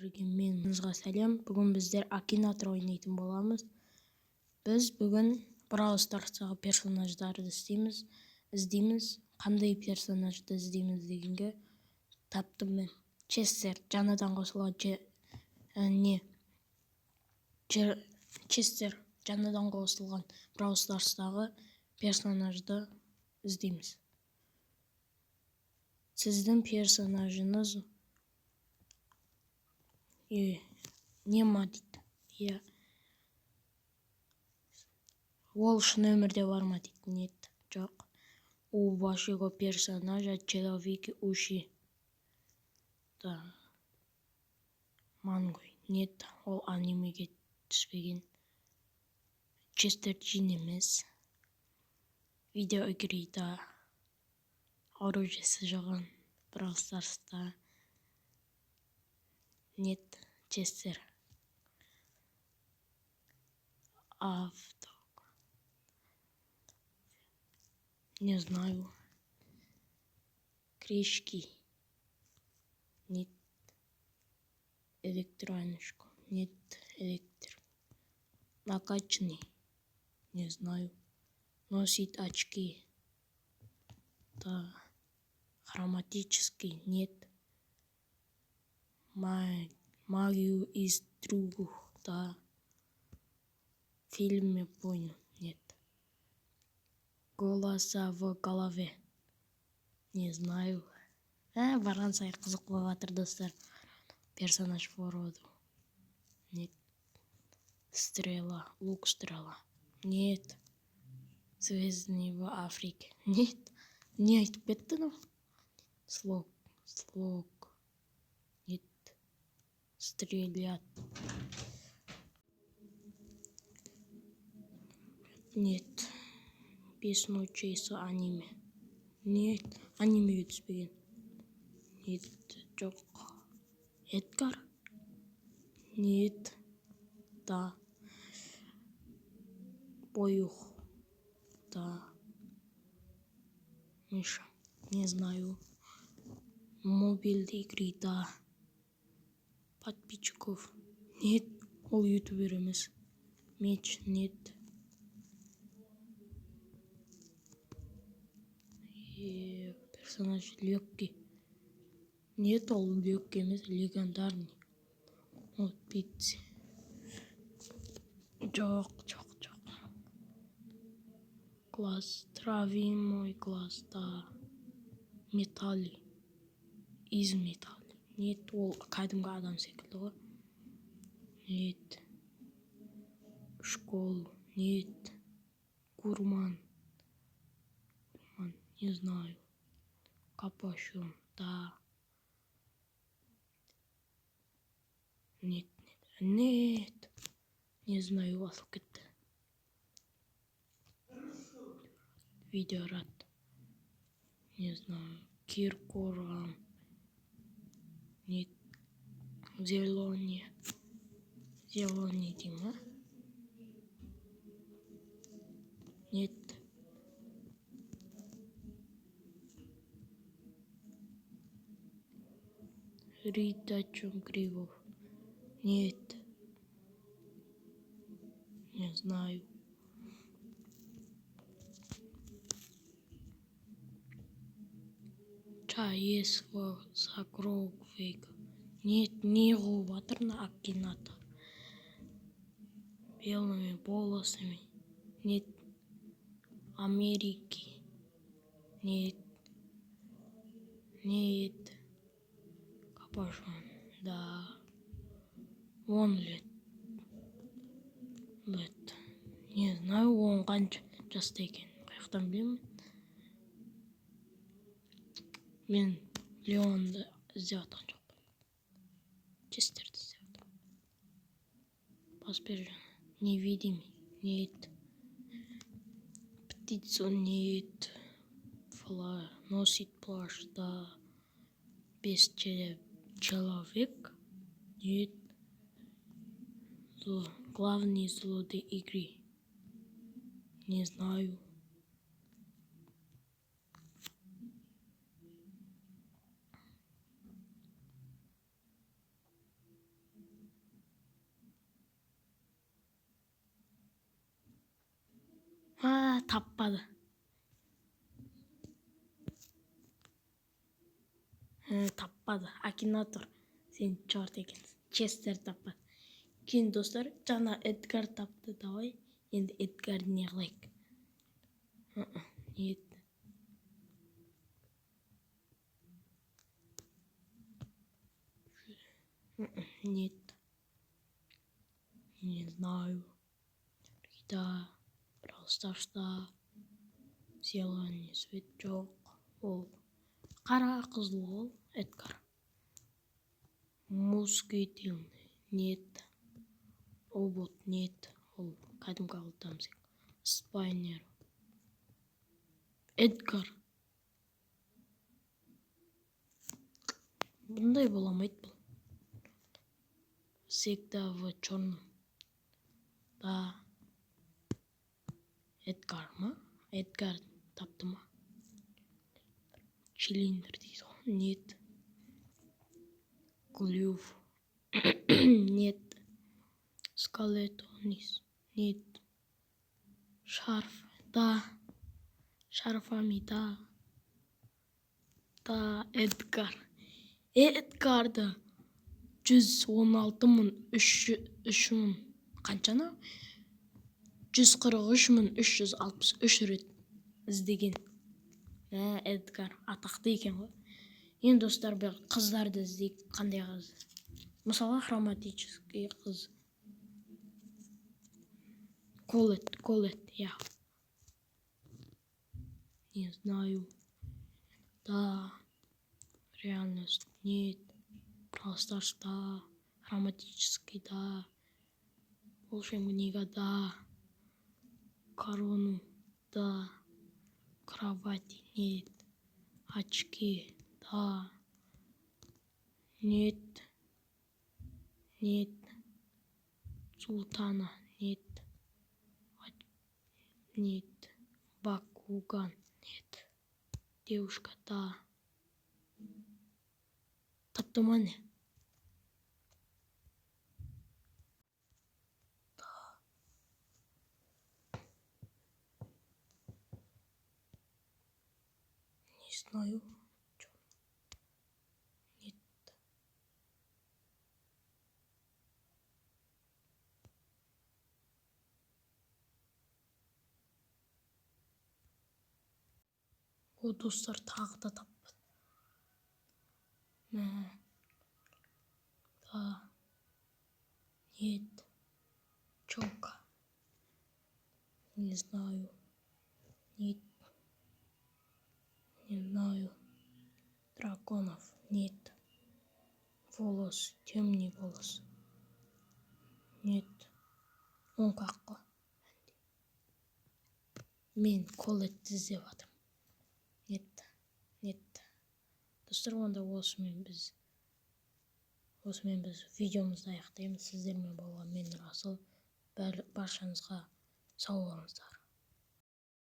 Бірге мен сәлем. Бүгін біздер Акинатор ойнайтын боламыз. Біз бүгін Brawl Stars'тағы персонаждарды істейміз, іздейміз. Қандай персонажды іздейміз дегенге таптым мен. Честер, жаңадан қосылған не? Честер, жаңадан қосылған Brawl Stars'тағы персонажды іздейміз. Сіздің персонажыңыз не ма дейді. Иә. Ол шын өмірде бар ма дейді. Нет, жоқ. У вашего персонажа человеки уши. Да. Мангой. Нет, ол анимеге түспеген. Честер Джин емес. Видео игры, да. Оружиесі жоған Brawl Stars'та. Нет, Честер. Авто. Не знаю. Крышки. Нет. Электроночку. Нет, электр. Накачанный. Не знаю. Носит очки. Да. Хроматический. Нет. Магию из других. Да. В фильме понял. Нет. Голоса в голове. Не знаю. Барған сайын қызық болып жатыр, достар. Персонаж по роду. Нет. Стрела. Лук стрела. Нет. Звездный в Африке. Нет. Не айтып кетті мынау? Слог. Слог. Нет. Стрелять. Нет. Бес ночей с аниме. Нет. Анимеге түспеген. Нет. Жоқ. Эдгар? Нет. Да. Боюх. Да. Миша. Не знаю. Мобильный игры, да. Подписчиков. Нет. Ол ютубер емес. Меч. Нет. Персонаж легкий. Нет, ол легкий емес, легендарный. Ол пицца. Жоқ, жоқ, жоқ. Глаз, травяной глаз, да. Металли. Из металла. Нет, ол кәдімгі адам секілді ғой. Нет. Школу. Нет. Гурман. Гурман. Не знаю. Капошон. Да. Нет, нет. Нет. Не знаю, басылып кетті. Видеорад. Не знаю. Киркорган. Нет. Зеленый. Зеленый дей ма? Нет. Рита Грибов. Нет. Не знаю. Чаес Загровик. Нет, не қуып жатыр мына Акинатор. Белыми волосами. Нет. Америки. Нет. Нет. Капошон. Да. Он лет. Лет. Не знаю, он қанша жаста екенін. Қаяқтан білемін? Мен Леонды іздеп жатқан жоқпын. Честерді іздеп жатырмын. Бас. Невидимый. Нет. Птицу нет. Фла... Носит плащ, да. Без человек. Нет. Зло. Главный злодей игры. Не знаю. Таппады. Таппады. Акинатор, сен черт екенсің. Честер таппады. Кейін, достар, жаңа Эдгар тапты. Давай енді Эдгарды не қылайық? Нет. Нет. Не знаю. Да, Brawl Stars'та зеленый свет жоқ. Ол қара қызыл ол Эдгар. Мускетин. Нет. Робот. Нет. Ол кәдімгі алтамсик. Спайнер. Эдгар. Бұндай бола алмайды бұл. Всегда в черном. Да. Эдгар ма? Эдгар тапты ма? Чилиндр дейді ғой. Нет. Глюв. Нет. Скелетонис. Нет. Шарф. Да. Шарфами, да. Да, Эдгар. Эдгарды 116 003 мың қаншаны? 143 363 рет іздеген. Ә, Эдгар атақты екен ғой. Енді, достар, бір қыздарды іздейік. Қандай қыз? Мысалға, хроматический қыз. Колет, Колет, иә. Не знаю. Да. Реальность. Нет. Brawl Stars, да. Хроматический, да. Волшебная книга, да. Корону, да. Кровати, нет. Очки, да. Нет. Нет. Султана, нет. Нет. Бакуган, нет. Девушка, да. Тапты ма, не? Да. Не знаю. Чё? Нет. О, достар, тағы да таппады. Мә. Да. Нет. Чёлка. Не знаю. Нет. Не знаю. Драконов. Нет. Волос. Темный волос. Нет. Оң қақ қой. Мен Колетті іздеп жатырмын. Нет. Нет. Достар, онда осымен біз видеомызды аяқтаймыз. Сіздермен болған мен, Расыл. Баршаңызға сау болыңыздар.